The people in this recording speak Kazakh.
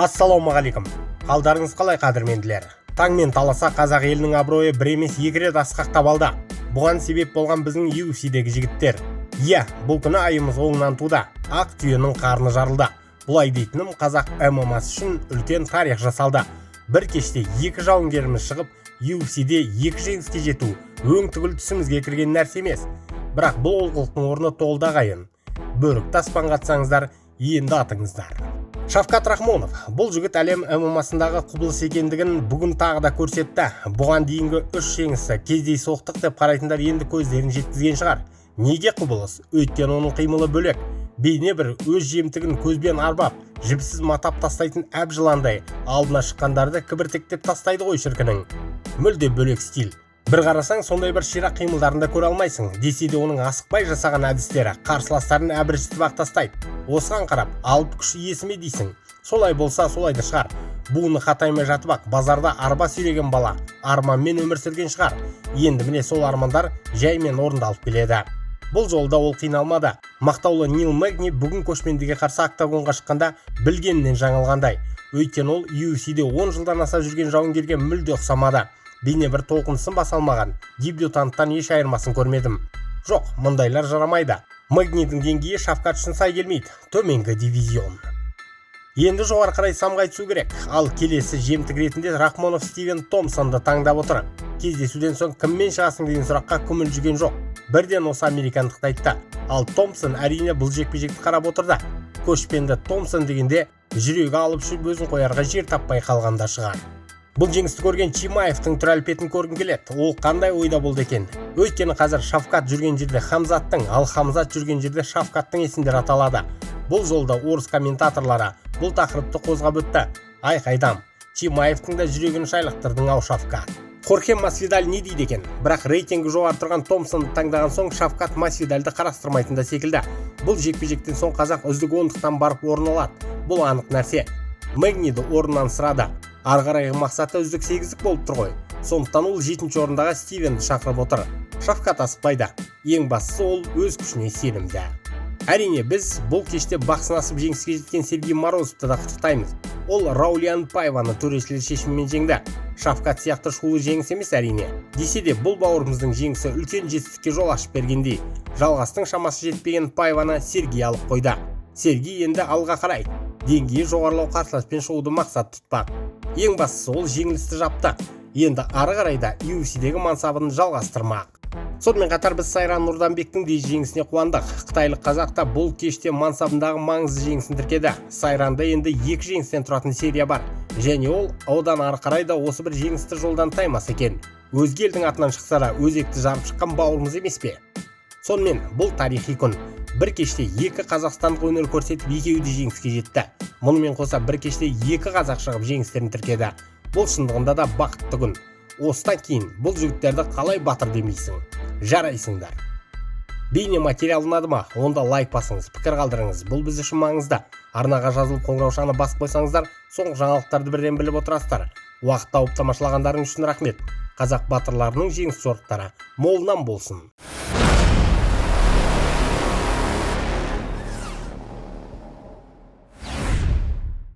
Ассалаумағалейкум! Қалдарыңыз қалай, қадірменділер? Таңмен таласа қазақ елінің абыройы бір емес, екі рет асқақтап алды. Бұған себеп болған біздің UFC-дегі жігіттер. Иә, бұл күні айымыз оңынан туды, ақ түйенің қарны жарылды. Бұлай дейтінім, қазақ ММА-сы үшін үлкен тарих жасалды. Бір кеште екі жауынгеріміз шығып, UFC-де екі жеңіске жету өң түгіл түсімізге кірген нәрсе емес. Бірақ бұл олқылықтың орны толды, ағайын. Бөрікті аспанға атсаңыздар, енді атыңыздар. Шавкат Рахмонов. Бұл жігіт әлем ММАсындағы құбылыс екендігін бүгін тағы да көрсетті. Бұған дейінгі үш жеңісі кездейсоқтық деп қарайтындар енді көздерін жеткізген шығар. Неге құбылыс? Өйткені оның қимылы бөлек. Бейне бір өз жемтігін көзбен арбап, жіпсіз матап тастайтын әп жыландай алдына шыққандарды кібіртіктеп тастайды ғой шіркіннің. Мүлде бөлек стиль. Бір қарасаң, сондай бір ширақ қимылдарын да көре алмайсың. Десе де, оның асықпай жасаған әдістері қарсыластарын әбіржітіп ақ тастайды. Осыған қарап, алып күш иесі ме дейсің. Солай болса, солай да шығар. Буыны қатаймай жатып ақ базарда арба сүйреген бала арманмен өмір сүрген шығар. Енді міне, сол армандар жаймен орындалып келеді. Бұл жолда ол қиналмады. Мақтаулы Нил Мэгни бүгін көшпендіге қарсы октагонға шыққанда білгенінен жаңылғандай. Өйткені ол UFC-де 10 жылдан аса жүрген жауынгерге мүлде ұқсамады. Бейне бір толқынысын баса алмаған дебютанттан еш айырмасын көрмедім. Жоқ, мұндайлар жарамайды. Мэгнидің деңгейі Шавкат үшін сай келмейді. Төменгі дивизион. Енді жоғары қарай самғай түсу керек. Ал келесі жемтік ретінде Рахмонов Стивен Томпсонды таңдап отыр. Кездесуден соң кіммен шығасың деген сұраққа күмілжіген жоқ. Бірден осы американдықты айтты. Ал Томпсон, әрине, бұл жекпе-жекті қарап отырды. Көшпенді Томпсон дегенде жүрегі алып ұшып, өзін қоярға жер таппай қалғанда шығар. Бұл жеңісті көрген Чимаевтың түр әлпетін көргім келеді. Ол қандай ойда болды екен? Өйткені қазір Шавкат жүрген жерде Хамзаттың, ал Хамзат жүрген жерде Шавкаттың есімдері аталады. Бұл жолда орыс комментаторлары бұл тақырыпты қозғап өтті. Ай қайдам, Чимаевтың да жүрегін шайлықтырдың ау, Шавкат. Хорхе Масвидаль не дейді екен? Бірақ рейтингі жоғары тұрған Томпсонды таңдаған соң, Шавкат Масвидальді қарастырмайтын да секілді. Бұл жекпе-жектен соң қазақ үздік ондықтан барып орын алады. Бұл анық нәрсе. Мэгниді орнынан ысырады. Ары қарайғы мақсаты үздік сегіздік болып тұр ғой. Сондықтан ол жетінші орындағы Стивенді шақырып отыр. Шавкат асықпайды. Ең бастысы, ол өз күшіне сенімді. Әрине, біз бұл кеште бақ сынасып жеңіске жеткен Сергей Морозовты да құттықтаймыз. Ол Раулиан Пайваны төрешілер шешімімен жеңді. Шавкат сияқты шулы жеңіс емес, әрине. Десе де, бұл бауырымыздың жеңісі үлкен жетістікке жол ашып бергендей. Жалғастың шамасы жетпеген Пайваны Сергей алып қойды. Сергей енді алға қарай деңгейі жоғарылау қарсыласпен шығуды мақсат тұтпақ. Ең бастысы, ол жеңілісті жапты. Енді ары қарай да UFC-дегі мансабын жалғастырмақ. Сонымен қатар біз Сайран Нұрданбектің де жеңісіне қуандық. Қытайлық қазақ та бұл кеште мансабындағы маңызды жеңісін тіркеді. Сайранда енді екі жеңістен тұратын серия бар және ол одан ары қарай да осы бір жеңісті жолдан таймас екен. Өзге елдің атынан шықса да, өзекті жарып шыққан бауырымыз емес пе? Сонымен, бұл тарихи күн. Бір кеште екі қазақстандық өнер көрсетіп, екеуі де жеңіске жетті. Мұнымен қоса, бір кеште екі қазақ шығып, жеңістерін тіркеді. Бұл шындығында да бақытты күн. Осыдан кейін бұл жігіттерді қалай батыр демейсің? Жарайсыңдар! Бейне материал ұнады ма? Онда лайк басыңыз, пікір қалдырыңыз. Бұл біз үшін маңызды. Арнаға жазылып, қоңыраушаны басып қойсаңыздар, соңғы жаңалықтарды бірден біліп отырасыздар. Уақыт тауып тамашалағандарыңыз үшін рахмет. Қазақ батырларының жеңіс жорықтары молынан болсын!